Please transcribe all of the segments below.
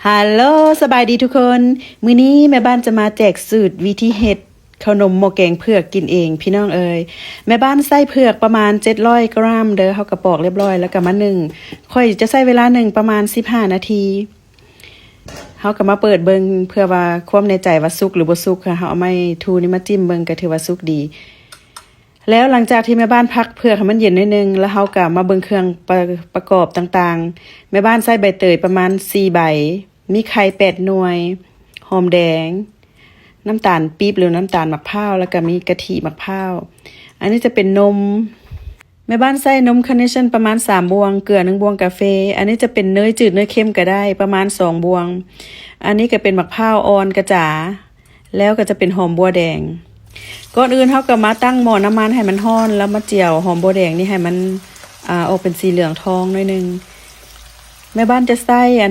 ຮາໂລ ສະບາຍດີທຸກຄົນ. ມື້ນີ້ແມ່ບ້ານຈະມາແຈກສູດວິທີເຮັດເຂົ້າໜົມໝໍ້ແກງເຜືອກກິນເອງ ພີ່ນ້ອງເອີຍ. ແມ່ບ້ານໃສ່ເຜືອກປະມານເຈັດຮ້ອຍກຣາມເດີ. ເຮົາກໍປອກລຽບຮ້ອຍ ແລ້ວກໍມາໜຶ້ງ. ຂ້ອຍຈະໃຊ້ເວລາໜຶ້ງປະມານສິບຫ້ານາທີ. ເຮົາກໍມາເປີດເບິ່ງເພື່ອວ່າຄວາມແນ່ໃຈວ່າສຸກຫຼືບໍ່ສຸກ. ເຮົາເອົາໄມ້ທູນີ້ມາຈິ້ມເບິ່ງ ກໍຖືວ່າສຸກດີ. ແລ້ວຫຼັງຈາກທີ່ແມ່ບ້ານພັກເຜືອກໃຫ້ມັນເຢັນໜ້ອຍໜຶ່ງ ແລ້ວເຮົາກໍມາເບິ່ງເຄື່ອງປະ ປະກອບຕ່າງໆ. ແມ່ບ້ານໃສ່ໃບເຕີຍປະມານສີ່ໃບ, ມີໄຂ່ແປດໜ່ວຍ, ຫອມແດງ, ນ້ຳຕານປີບ ຫຼື ນ້ຳຕານໝາກພ້າວ ແລ້ວກໍມີກະທິໝາກພ້າວ. ອັນນີ້ຈະເປັນນົມ. ແມ່ບ້ານໃສ່ນົມຄາເນຊັນປະມານສາມບ່ວງ, ເກືອໜຶ່ງບ່ວງກາເຟ. ອັນນີ້ຈະເປັນເນີຍຈືດເນີຍເຄັມກໍໄດ້ ປະມານສອງບ່ວງ. ອັນນີ້ກໍເປັນໝາກພ້າວອ່ອນກະຈາ ແລ້ວກໍຈະເປັນຫອມບົວແດງ. ກ່ອນອື່ນເຮົາກໍມາຕັ້ງໝໍ້ນ້ຳມັນໃຫ້ມັນຮ້ອນ ແລ້ວມາຈຽວຫອມບົວແດງນີ້ໃຫ້ມັນ ອາ ອອກເປັນສີເຫຼືອງທອງໜ້ອຍໜຶ່ງ. ແມ່ບ້ານຈະໃສ່ອັ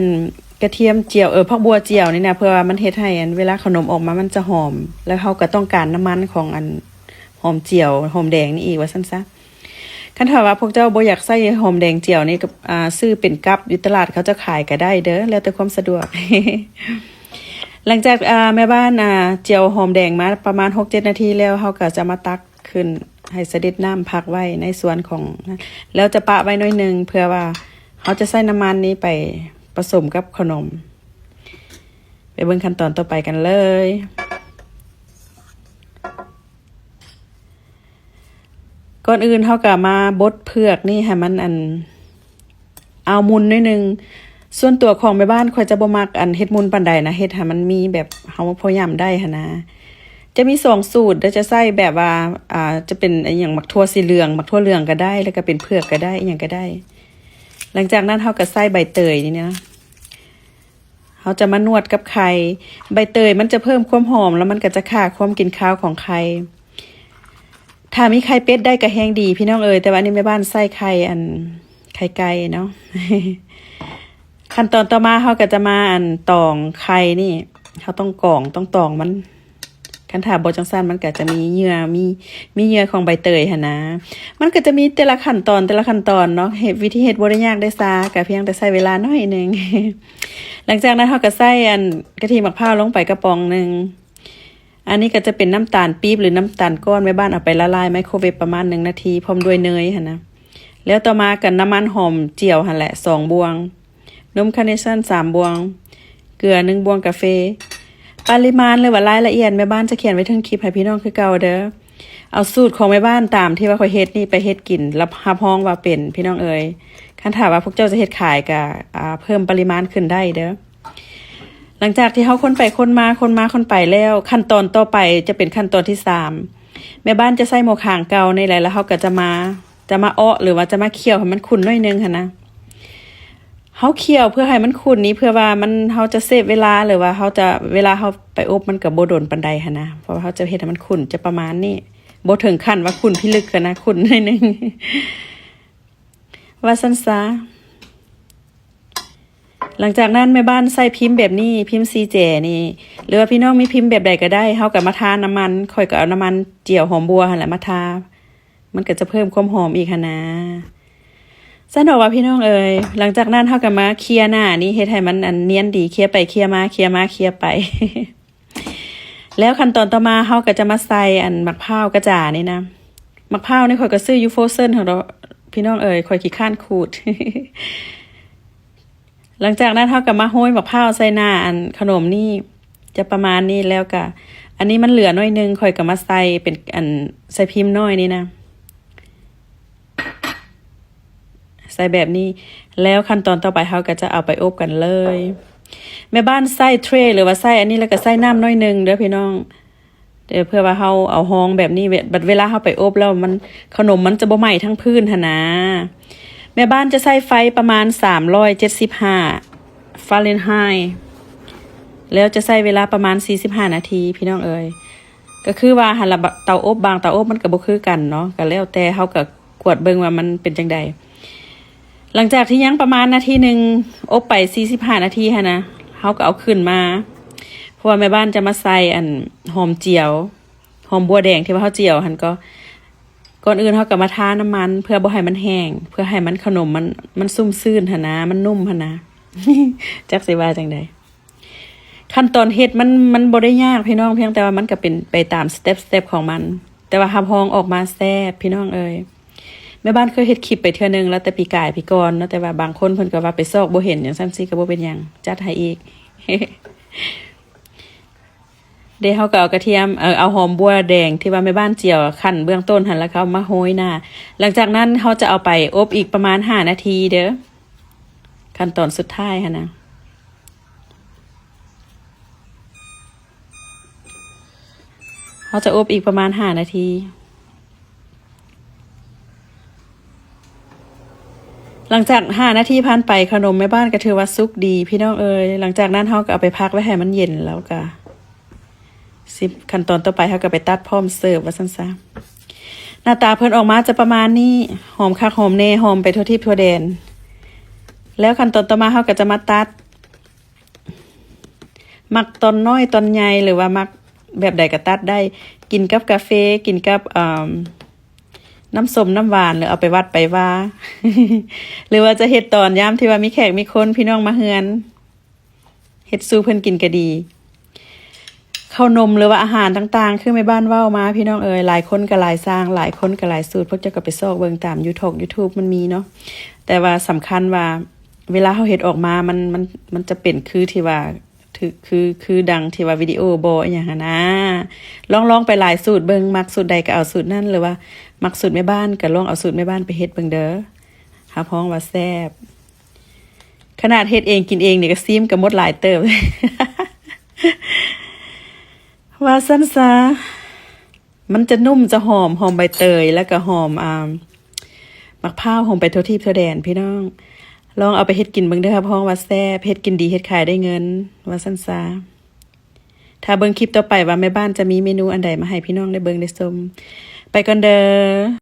ນກະທຽມຈຽວ ເອີ ຜັກບົວຈຽວນີ້ນະ ເພື່ອວ່າມັນເຮັດໃຫ້ອັນເວລາເຂົ້າໜົມອອກມາມັນຈະຫອມ ແລ້ວເຮົາກໍຕ້ອງການນ້ຳມັນຂອງອັນຫອມຈຽວ ຫອມແດງນີ້ອີກ ວ່າຊັ້ນຊະ. ຄັນຖ້າວ່າພວກເຈົ້າບໍ່ຢາກໃສ່ຫອມແດງຈຽວນີ້ ກໍ ອ່າ ຊື້ເປັນກັບຢູ່ຕະຫຼາດເຂົາເຈົ້າຂາຍກໍໄດ້ເດີ ແລ້ວແຕ່ຄວາມສະດວກ. ຫຼັງຈາກ ອ່າ ແມ່ບ້ານ ອ່າ ຈຽວຫອມແດງມາປະມານຫົກເຈັດນາທີແລ້ວ ເຮົາກໍຈະມາຕັກຂຶ້ນໃຫ້ສະເດັດນ້ຳພັກໄວ້ໃນສ່ວນຂອງ ແລ້ວຈະປະໄວ້ໜ້ອຍໜຶ່ງ ເພື່ອວ່າເຮົາຈະໃຊ້ນ້ຳມັນນີ້ໄປປະສົມກັບເຂົ້າໜົມ. ໄປເບິ່ງຂັ້ນຕອນຕໍ່ໄປກັນເລີຍ. ກ່ອນອື່ນເຮົາກໍມາບົດເຜືອກນີ້ໃຫ້ມັນອັນ ເອົາໝຸ່ນໜ້ອຍໜຶ່ງ. ສ່ວນຕົວຂອງແມ່ບ້ານຂ້ອຍຈະບໍ່ມັກອັນເຮັດໝຸ່ນປານໃດນະ ເຮັດໃຫ້ມັນມີແບບເຮົາພໍຫຍ້ຳໄດ້ຫັ້ນນະ. ຈະມີສອງສູດເດີ ຈະໃສ່ແບບວ່າ ອ່າ ຈະເປັນອີ່ຫຍັງ ໝາກຖົ່ວສີເຫຼືອງ ໝາກຖົ່ວເຫຼືອງກໍໄດ້ ແລ້ວກໍເປັນເຜືອກກໍໄດ້ ອີ່ຫຍັງກໍໄດ້. ຫຼັງຈາກນັ້ນເຮົາກໍໃສ່ໃບເຕີຍນີ້ນະ. ເຮົາຈະມານວດກັບໄຂ່. ໃບເຕີຍມັນຈະເພີ່ມຄວາມຫອມ ແລ້ວມັນກໍຈະຂ້າຄວາມກິ່ນຄາວຂອງໄຂ່. ຖ້າມີໄຂ່ເປັດໄດ້ກໍແຮງດີພີ່ນ້ອງເອີຍ, ແຕ່ວ່າອັນນີ້ແມ່ບ້ານໃຊ້ໄຂ່ອັນ ໄຂ່ໄກ່ເນາະ. ຂັ້ນຕອນຕໍ່ມາເຮົາກໍຈະມາອັນຕອງໄຂ່ນີ້, ເຮົາຕ້ອງກອງ ຕ້ອງຕອງມັນ. ຄັນຖ້າບໍ່ຈັ່ງຊັ້ນມັນກໍຈະມີເຫຍື່ອ ມີ ມີເຫຍື່ອຂອງໃບເຕີຍຫັ້ນນະ. ມັນກໍຈະມີແຕ່ລະຂັ້ນຕອນ ແຕ່ລະຂັ້ນຕອນເນາະ. ເຮັດ ວິທີເຮັດບໍ່ໄດ້ຍາກເດ້ຊາ, ກໍພຽງແຕ່ໃຊ້ເວລາໜ້ອຍໜຶ່ງ. ຫຼັງຈາກນັ້ນເຮົາກໍໃສ່ອັນກະທິໝາກພ້າວລົງໄປກະປ໋ອງໜຶ່ງ. ອັນນີ້ກໍຈະເປັນນ້ຳຕານປີບ ຫຼື ນ້ຳຕານກ້ອນ, ແມ່ບ້ານເອົາໄປລະລາຍໄມໂຄຣເວບປະມານໜຶ່ງນາທີ ພ້ອມດ້ວຍເນີຍຫັ້ນນະ. ແລ້ວຕໍ່ມາກໍນ້ຳມັນຫອມຈຽວຫັ້ນແຫຼະ ສອງບ່ວງ. ນົມຄາເນຊັນສາມບ່ວງ, ເກືອໜຶ່ງບ່ວງກາເຟ. ປະລິມານ ຫຼືວ່າລາຍລະອຽດ ແມ່ບ້ານຈະຂຽນໄວ້ເທິງຄລິບໃຫ້ພີ່ນ້ອງຄືເກົ່າເດີ. ເອົາສູດຂອງແມ່ບ້ານຕາມທີ່ວ່າຂ້ອຍເຮັດນີ້ໄປເຮັດກິນ ຮັບ ຮັບຮອງວ່າເປັນ ພີ່ນ້ອງເອີຍ. ຄັນຖ້າວ່າພວກເຈົ້າຈະເຮັດຂາຍກໍ ອ່າ ເພີ່ມປະລິມານຂຶ້ນໄດ້ເດີ. ຫຼັງຈາກທີ່ເຮົາຄົນໄປຄົນມາ ຄົນມາຄົນໄປແລ້ວ, ຂັ້ນຕອນຕໍ່ໄປຈະເປັນຂັ້ນຕອນທີສາມ. ແມ່ບ້ານຈະໃຊ້ໝໍ້ຄາງເກົ່ານີ້ແຫຼະ ແລ້ວເຮົາກໍຈະມາ ຈະມາເອາະ ຫຼືວ່າຈະມາຂ້ຽວໃຫ້ມັນຂຸ້ນໜ້ອຍໜຶ່ງຫັ້ນນະ. ເຮົາຂ້ຽວເພື່ອໃຫ້ມັນຂຸ້ນນີ້ ເພື່ອວ່າມັນ ເຮົາຈະເຊບເວລາ ຫຼືວ່າເຮົາຈະ ເວລາເຮົາໄປອົບມັນກໍບໍ່ດົນປານໃດຫັ້ນນະ, ເພາະວ່າເຮົາຈະເຮັດໃຫ້ມັນຂຸ້ນຈະປະມານນີ້, ບໍ່ເຖິງຂັ້ນວ່າຂຸ້ນພິລຶກຫັ້ນນະ, ຂຸ້ນໜ້ອຍໜຶ່ງ ວ່າຊັ້ນຊະ. ຫຼັງຈາກນັ້ນແມ່ບ້ານໃຊ້ພິມແບບນີ້, ພິມສີ່ແຈນີ້ ຫຼືວ່າພີ່ນ້ອງມີພິມແບບໃດກໍໄດ້, ເຮົາກໍມາທານ້ຳມັນ, ຂ້ອຍກໍເອົານ້ຳມັນຈຽວຫອມບົວຫັ້ນແຫຼະມາທາ. ມັນກໍຈະເພີ່ມຄວາມຫອມອີກຫັ້ນນາ. ຊັ້ນດອກວ່າພີ່ນ້ອງເອີຍ, ຫຼັງຈາກນັ້ນເຮົາກໍມາເຄຍໜ້ານີ້ ເຮັດໃຫ້ມັນອັນນຽນດີ, ເຄຍໄປເຄຍມາ ເຄຍມາເຄຍໄປ. ແລ້ວຂັ້ນຕອນຕໍ່ມາເຮົາກໍຈະມາໃສ່ອັນໝາກພ້າວກະຈານີ້ນະ. ໝາກພ້າວນີ້ຂ້ອຍກໍຊື້ຢູ່ໂຟຣເຊັນຫັ້ນດອກ ພີ່ນ້ອງເອີຍ, ຂ້ອຍຂີ້ຄ້ານຂູດ. ຫຼັງຈາກນັ້ນເຮົາກໍມາໂຮຍໝາກພ້າວໃສ່ໜ້າອັນຂະໜົມນີ້ ຈະປະມານນີ້. ແລ້ວກໍອັນນີ້ມັນເຫຼືອໜ້ອຍໜຶ່ງ, ຂ້ອຍກໍມາໃສ່ເປັນອັນໃສ່ພິມນ້ອຍນີ້ນະ, ໃສ່ແບບນີ້. ແລ້ວຂັ້ນຕອນຕໍ່ໄປເຮົາກໍຈະເອົາໄປອົບກັນເລີຍ. ແມ່ບ້ານໃສ່ເທຣ ຫຼືວ່າໃສ່ອັນນີ້ ແລ້ວກໍໃສ່ນ້ຳໜ້ອຍໜຶ່ງເດີພີ່ນ້ອງ. ເອີ ເພື່ອວ່າເຮົາເອົາຮອງແບບນີ້ ເວ ບັດເວລາເຮົາໄປອົບແລ້ວມັນ ຂະໜົມມັນຈະບໍ່ໄໝ້ທັງພື້ນຫັ້ນນາ. ແມ່ບ້ານຈະໃຊ້ໄຟປະມານສາມຮ້ອຍເຈັດສິບຫ້າຟາເຣນໄຮ, ແລ້ວຈະໃຊ້ເວລາປະມານສີ່ສິບຫ້ານາທີ ພີ່ນ້ອງເອີຍ. ກໍຄືວ່າຫັ້ນລະ ເຕົາອົບ ບາງເຕົາອົບມັນກໍບໍ່ຄືກັນເນາະ, ກໍແລ້ວແຕ່ເຮົາກໍກວດເບິ່ງວ່າມັນເປັນຈັ່ງໃດ. ຫຼັງຈາກທີ່ຍັງປະມານນາທີໜຶ່ງ, ອົບໄປສີ່ສິບຫ້ານາທີຫັ້ນນະ, ເຮົາກໍເອົາຂຶ້ນມາ ເພາະວ່າແມ່ບ້ານຈະມາໃສ່ອັນຫອມຈຽວ ຫອມບົວແດງທີ່ວ່າເຮົາຈຽວຫັ້ນ. ກໍ ກ່ອນອື່ນເຮົາກໍມາທານ້ຳມັນ ເພື່ອບໍ່ໃຫ້ມັນແຫ້ງ, ເພື່ອໃຫ້ມັນ ຂະໜົມມັນ ມັນຊຸ່ມຊື່ນຫັ້ນນາ, ມັນນຸ້ມຫັ້ນນາ, ຈັກຊິວ່າຈັ່ງໃດ. ຂັ້ນຕອນເຮັດມັນ ມັນບໍ່ໄດ້ຍາກພີ່ນ້ອງ, ພຽງແຕ່ວ່າມັນກໍເປັນໄປຕາມສະເຕັບ ສະເຕັບຂອງມັນ, ແຕ່ວ່າຮັບຮອງອອກມາແຊບພີ່ນ້ອງເອີຍ. ແມ່ບ້ານເຄີຍເຮັດຄລິບໄປເທື່ອໜຶ່ງແລ້ວ ແຕ່ປີກາຍ ປີກ່ອນເນາະ, ແຕ່ວ່າບາງຄົນເພິ່ນກໍວ່າໄປຊອກບໍ່ເຫັນຫຍັງຊັ້ນຊີ້ ກໍບໍ່ເປັນຫຍັງ ຈັດໃຫ້ອີກ. ເດ ເຮົາກໍເອົາກະທຽມ ເອີ ເອົາຫອມບົ່ວແດງທີ່ວ່າແມ່ບ້ານຈຽວຂັ້ນເບື້ອງຕົ້ນຫັ້ນ ແລ້ວກໍເອົາມາໂຮຍໜ້າ. ຫຼັງຈາກນັ້ນເຮົາຈະເອົາໄປອົບອີກປະມານຫ້ານາທີເດີ, ຂັ້ນຕອນສຸດທ້າຍຫັ້ນນະ. ເຮົາຈະອົບອີກປະມານຫ້ານາທີ. ຫຼັງຈາກຫ້ານາທີຜ່ານໄປ ເຂົ້າໜົມແມ່ບ້ານກໍຖືວ່າສຸກດີພີ່ນ້ອງເອີຍ. ຫຼັງຈາກນັ້ນເຮົາກໍເອົາໄປພັກໄວ້ໃຫ້ມັນເຢັນ ແລ້ວກໍ ສິບ ຂັ້ນຕອນຕໍ່ໄປເຮົາກໍໄປຕັດພ້ອມເສີບວ່າຊັ້ນຊະ. ໜ້າຕາເພິ່ນອອກມາຈະປະມານນີ້, ຫອມຄັກຫອມແນ່ ຫອມໄປທົ່ວທິດທົ່ວແດນ. ແລ້ວຂັ້ນຕອນຕໍ່ມາເຮົາກໍຈະມາຕັດ, ມັກຕອນນ້ອຍຕອນໃຫຍ່ ຫຼືວ່າມັກແບບໃດກໍຕັດໄດ້, ກິນກັບກາເຟ ກິນກັບ ເອີ່ມ ນ້ຳສົ້ມນ້ຳຫວານ ຫຼືເອົາໄປວັດໄປວາ ຫຼືວ່າຈະເຮັດຕອນຍາມທີ່ວ່າມີແຂກມີຄົນ ພີ່ນ້ອງມາເຮືອນ ເຮັດສູ່ເພິ່ນກິນກໍດີ. ເຂົ້າໜົມ ຫຼືວ່າອາຫານຕ່າງໆ ຄືແມ່ບ້ານເວົ້າມາ ພີ່ນ້ອງເອີຍ, ຫຼາຍຄົນກໍຫຼາຍຊ່າງ ຫຼາຍຄົນກໍຫຼາຍສູດ, ພວກເຈົ້າກໍໄປຊອກເບິ່ງຕາມຢູທອກ ຢູທູບ ມັນມີເນາະ. ແຕ່ວ່າສຳຄັນວ່າເວລາເຮົາເຮັດອອກມາ ມັນ ມັນ ມັນຈະເປັນຄືທີ່ວ່າ ຖືກ ຄື ຄືດັ່ງທີ່ວ່າວິດີໂອບໍ່ ອີ່ຫຍັງຫັ້ນນະ. ລອງ ລອງໄປຫຼາຍສູດເບິ່ງ, ມັກສູດໃດກໍເອົາສູດນັ້ນ ຫຼືວ່າມັກສູດແມ່ບ້ານກໍລອງເອົາສູດແມ່ບ້ານໄປເຮັດເບິ່ງເດີ. ຮັບຮອງວ່າແຊບ. ຂະໜາດເຮັດເອງກິນເອງນີ້ກໍຊີມກໍໝົດຫຼາຍເຕີບ ວ່າຊັ້ນຊະ. ມັນຈະນຸ້ມ ຈະຫອມ ຫອມໃບເຕີຍ ແລ້ວກໍຫອມ ອ່າ ໝາກພ້າວ ຫອມໄປທົ່ວທີບທົ່ວແດນພີ່ນ້ອງ. ລອງເອົາໄປເຮັດກິນເບິ່ງເດີ, ຮັບຮອງວ່າແຊບ, ເຮັດກິນດີ ເຮັດຂາຍໄດ້ເງິນ ວ່າຊັ້ນຊະ. ຖ້າເບິ່ງຄລິບຕໍ່ໄປວ່າແມ່ບ້ານຈະມີເມນູອັນໃດມາໃຫ້ພີ່ນ້ອງໄດ້ເບິ່ງໄດ້ຊົມ. ໄປກ່ອນເດີ.